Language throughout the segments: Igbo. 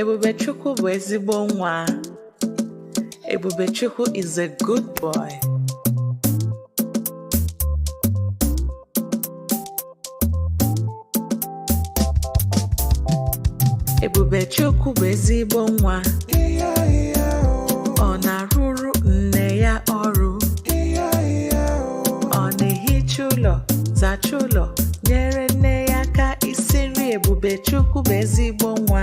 Ebubechukwu bụ ezigbo nwa. Ebubechukwu is a good boy. Ebubechukwu bụ ezigbo nwa. Ọ na-arụrụ nne ya ọrụ. Ọ na-ehicha ụlọ, zacha ụlọ, nyere nne ya aka isi nri. Ebubechukwu bụ ezigbo nwa.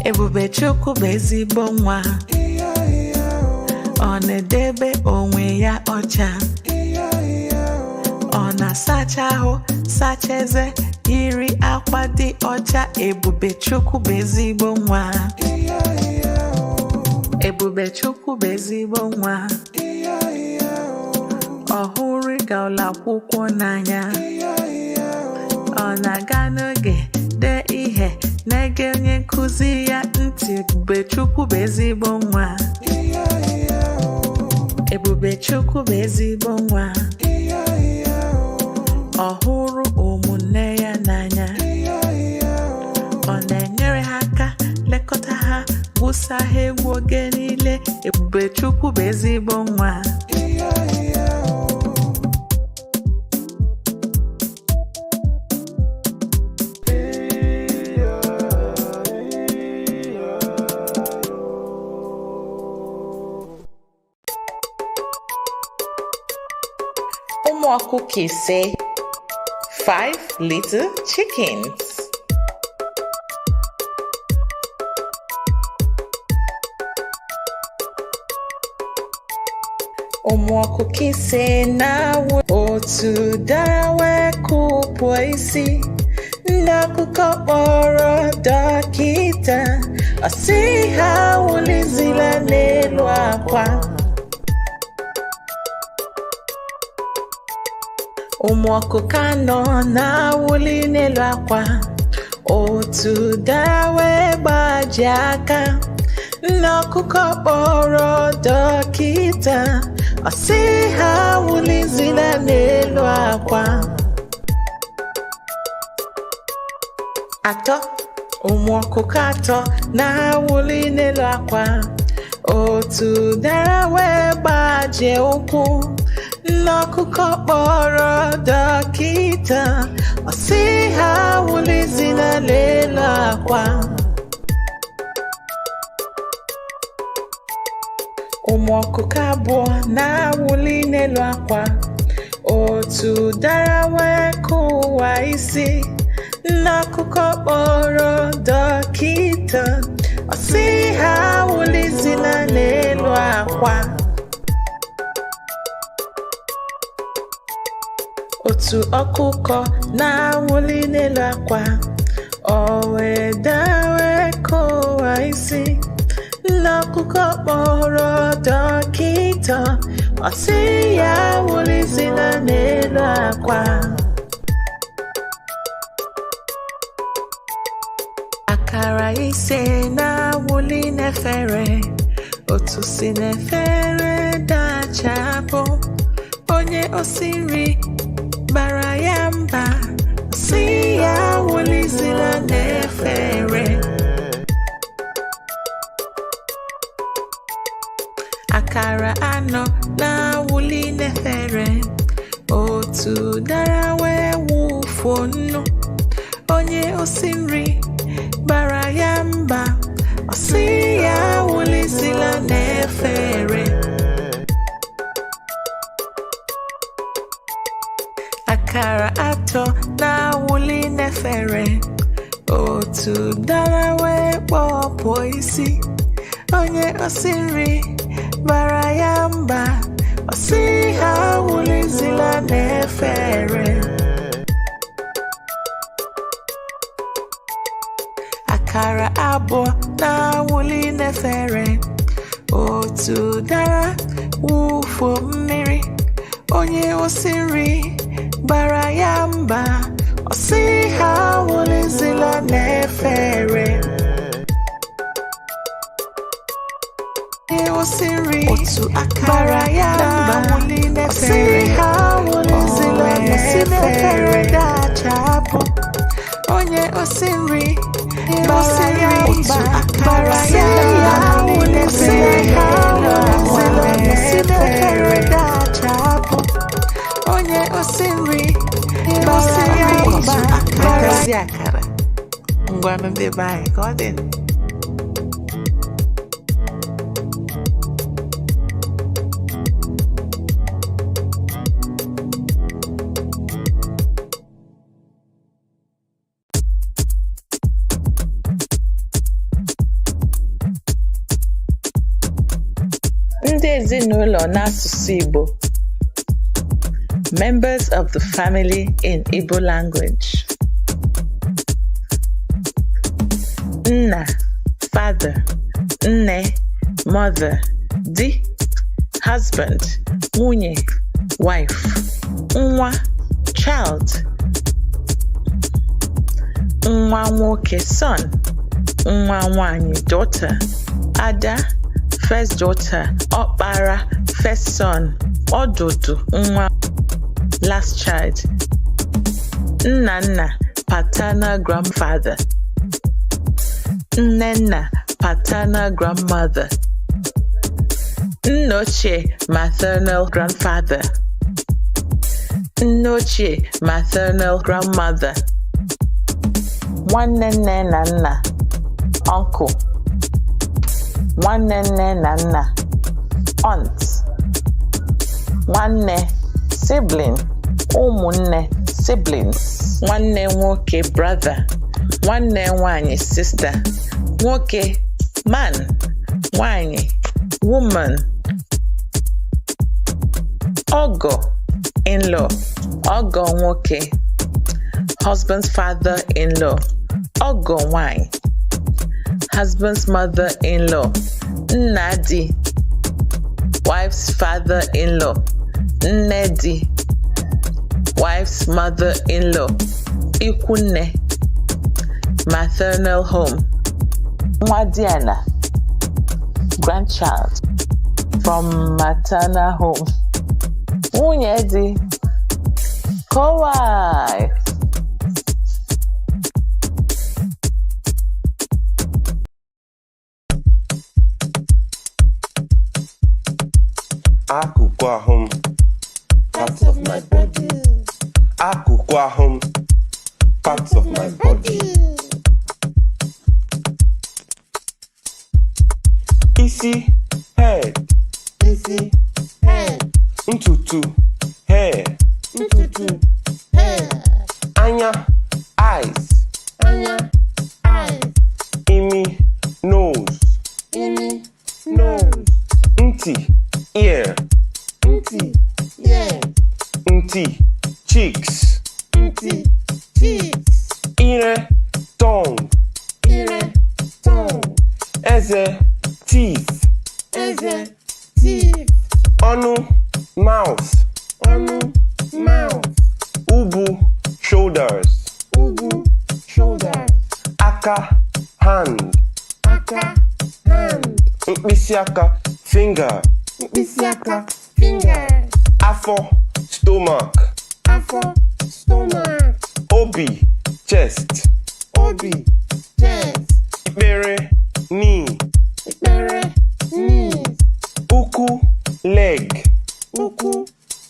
Ebubechukwu bụ ezigbo nwa. Ọ na-edebe onwe ya ọcha. Ọ na-asacha ahụ, sacha eze, yiri akwa dị ọcha. Ebubechukwu bụ ezigbo nwa. Ebubechukwu bụ ezigbo nwa. Ọ hụrụ ịga ụlọ akwụkwọ n'anya. Ọ na-aga n'oge, dee ihe, na-ege onye nkụzi ya ntị. Ebubechukwu bụ ezigbo nwa. Ebubechukwu bụ ezigbo nwa. Ọ hụrụ ụmụnne ya n'anya. Ọ na-enyere ha aka, lekọta ha, gwusa ha egwu oge niile. Ebubechukwu bụ ezigbo nwa. Ụmụ ọkụkọ 5, 5 little chickens. Ụmụ ọkụkọ 5 na-awụ, otu dara wee kụpụọ isi. Nne ọkụkọ kpọrọ dọkịta, ọ sị ha awụlizila n'elu akwa. Ụmụ ọkụkọ 4 na-awụli n'elu akwa, otu dara wee gbajie aka. Nne ọkụkọ kpọrọ dọkịta, ọ sị ha awụlizila n'elu akwa. 3, ụmụ ọkụkọ 3 na-awụli n'elu akwa, otu dara wee gbajie ụkwụ. Nne ọkụkọ kpọrọ dọkịta, ọ sị ha awụlizila n'elu akwa. Ụmụ ọkụkọ 2 na-awụli n'elu akwa, otu dara wee kụwa isi. Nne ọkụkọ kpọrọ dọkịta, ọ sị ha awụlizila n'elu akwa. Otu ọkụkọ na-awụli n'elu akwa, o wee daa wee kụwa isi. Nne ọkụkọ kpọrọ dọkịta, ọ sị ya awụlizila n'elu akwa. Akara 5 na-awụli n'efere, otu si n'efere dachapụ. Onye osi nri bara ya mba, sị ya awụlizila n'efere. Akara 4 na-awụli n'efere, otu dara wee wụfuo nnu. Onye osi nri bara ya mba, ọ sị ya awụlizila n'efere. Akara 3 na-awụli n'efere, otu dara wee kpọpụọ isi. Onye osi nri bara ya mba, ọ sị ha awụlizila n'efere. Akara 2 na-awụli n'efere, otu dara wụfuo mmiri. Onye osi nri bara ya mba, ọ sị ha awụlizila n'efere. Onye osi nri otu akara ya mba, ọ sị ha awụlizila n'efere. Dachapụ. Onye osi nri Gbara ya otu akara ya si si n'efere dachapụ. Onye osi nri gbara ya otu akara akara. Ngwanụ, ndị be anyị, ka ọ dị. Ndị ezinụlọ n'asụsụ Igbo. Members of the family in Igbo language. Nna, father, nne, mother, di, husband, nwunye, wife, nwa, child, nwa nwoke, son, nwa nwanyị, daughter, ada, first daughter, ọkpara, first son, ọdụdụ nwa, last child, nna nna, paternal grandfather, nne nna, paternal grandmother, nna ochie, maternal grandfather, nne ochie, maternal grandmother, nwanne nne na nna, uncle, nwanne nne na nna, aunt, nwanne, sibling, ụmụnne, siblings, nwanne nwoke, brother, nwanne nwanyị, sister, nwoke, man, nwanyị, woman, ọgọ, in-law, ọgọ nwoke, husband's father-in-law, ọgọ nwanyị, husband's mother-in-law, nna di, wife's father-in-law, nne di, wife's mother-in-law, ikwu nne, maternal home, nwa diana, grandchild from maternal home, nwunye di, co-wife. Akụkụ ahụ m, parts of my body. Akụkụ ahụ m, parts of my body. Isi, head. Isi, head. Ntutu, hair. Ntutu, hair. Anya, eyes. Anya, eyes. Imi, nose. Imi, nose. Ntị, ear. Ntị, ear. Ntị, cheeks. Ntị, cheeks. Ire, tongue. Ire, tongue. Eze, teeth. Eze, teeth. Ọnụ, mouth. Ọnụ, mouth. Ubu, shoulders. Ubu, shoulders. Aka, hand. Aka, hand. Mkpịsị aka, finger. Mkpịsị aka, finger. Afọ, stomach. Afọ, stomach. Obi, chest. Obi, chest. Ikpere, knee. Ikpere, knees. Ụkwụ, leg. Ụkwụ,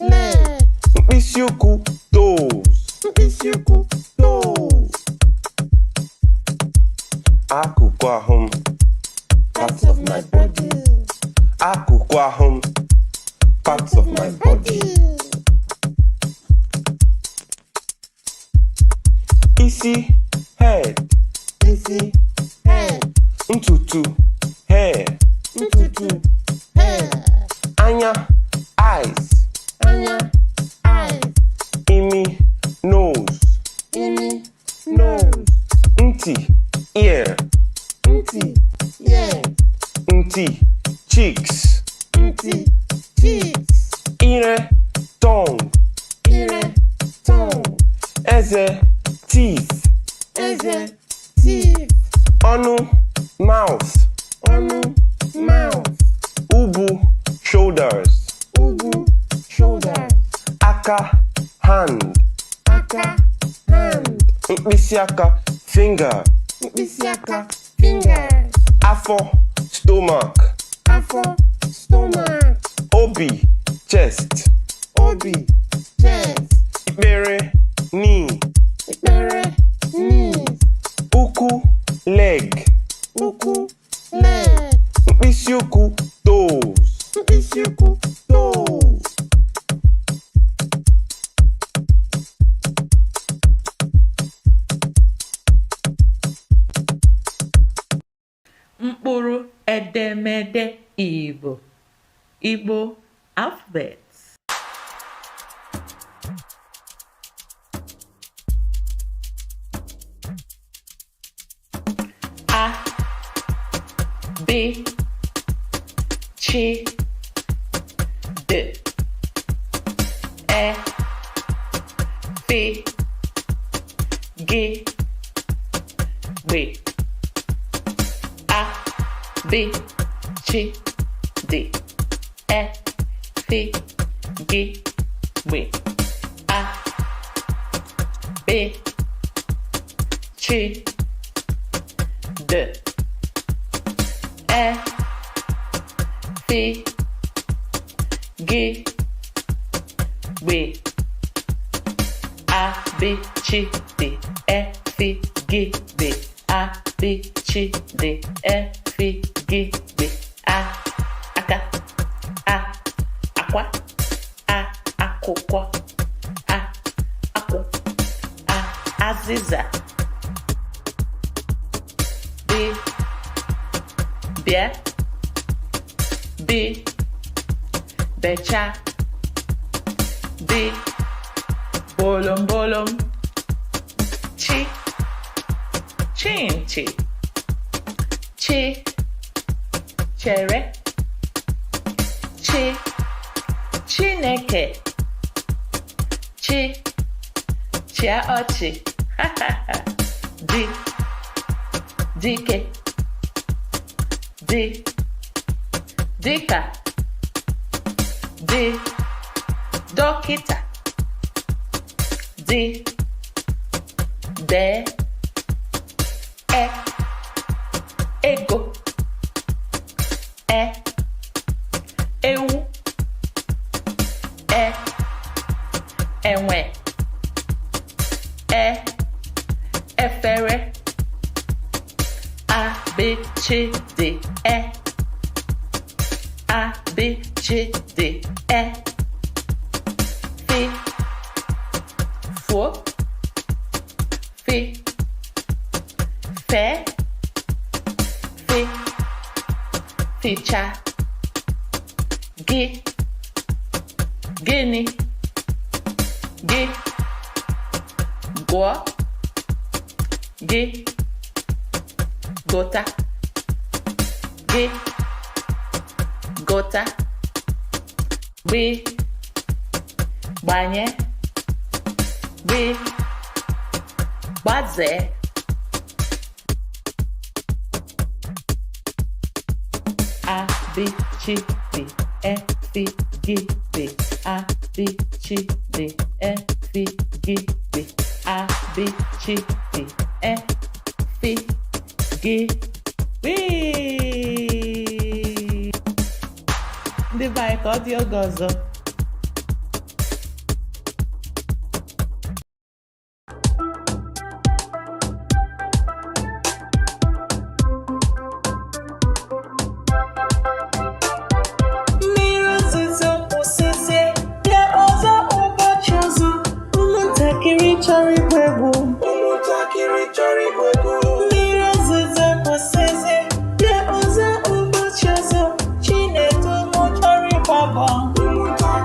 leg. Mkpịsị ụkwụ, toes. Mkpịsị ụkwụ, toes. Akụkụ ahụ m, Parts of my body. Akụkụ ahụ m, parts of my body. Isi, head. Isi, head. Ntutu, hair. Ntutu, hair. Anya, eyes. Anya, eyes. Imi, nose. Imi, nose. Ntị, ear. Ntị, ear. Ntị, cheeks. Ntị, cheeks. Ire, tongue. Ire, tongue. Eze, teeth. Eze, teeth. Ọnụ, mouth. Ọnụ, mouth. Ubu, shoulders. Ubu, shoulders. Aka, hand. Aka, hand. Mkpịsị aka, finger. Mkpịsị aka, fingers. Afọ, stomach. Afọ, stomach. Obi, chest. Obi, chest. Ikpere, knee. Ikpere, knees. Ụkwụ, leg. Ụkwụ, leg. Mkpịsị ụkwụ, toes. Mkpịsị ụkwụ, toes. Mkpụrụ edemede Igbo, Igbo alphabet. A, B, Ch, D, E, F, G, B. A, B, C, D, E, F, G, B. A, B, C, D, E, F, G, B. A, B, C, D, E, F, G, B. A, B, C, D, E, F, G, B. A, aka, A, akwa, A, akwụkwọ, A, akwụ, A, azịza. B, bịa, B, becha, B, bolom bolom, chi, chinchi, chi, chere, chi, Chineke, chi, chịa ọchị, di, dike, di, dịka, di, dọkịta, di, dee, e, ego, e, ewu, e, enwe, e, efere. A, B, C, D, E. A, B, C, D, E. F, fuo, F, fee, F, ficha, gị, gịnị, gị, gụọ, gị, gụta, gị, gụta, gbị, gbanye, gbị, gbazee. A, B, C, D, E, F, G, B. A, B, C, D, E, F, G, B. A, B, C, D, E, F, G, B. Ndị be anyị, ka ọ dị oge ọzọ. Mmiri ozuzo kwụsịzie, bịa ọzọ ụbọchị ọzọ. Ụmụntakịrị chọrọ igwu egwu. Ụmụntakịrị chọrọ igwu egwu. Mmiri ozuzo kwụsịzie, bịa ọzọ ụbọchị ọzọ. Chinedu mụ chọrọ ịgba bọọlụ. Ụmụntakịrị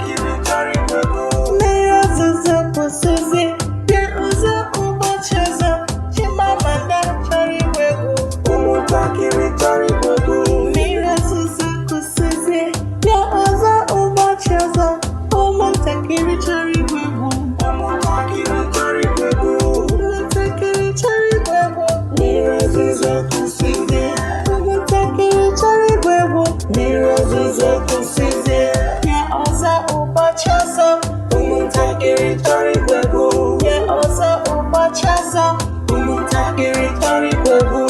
Nwatakịrị chọrọ igwu egwu.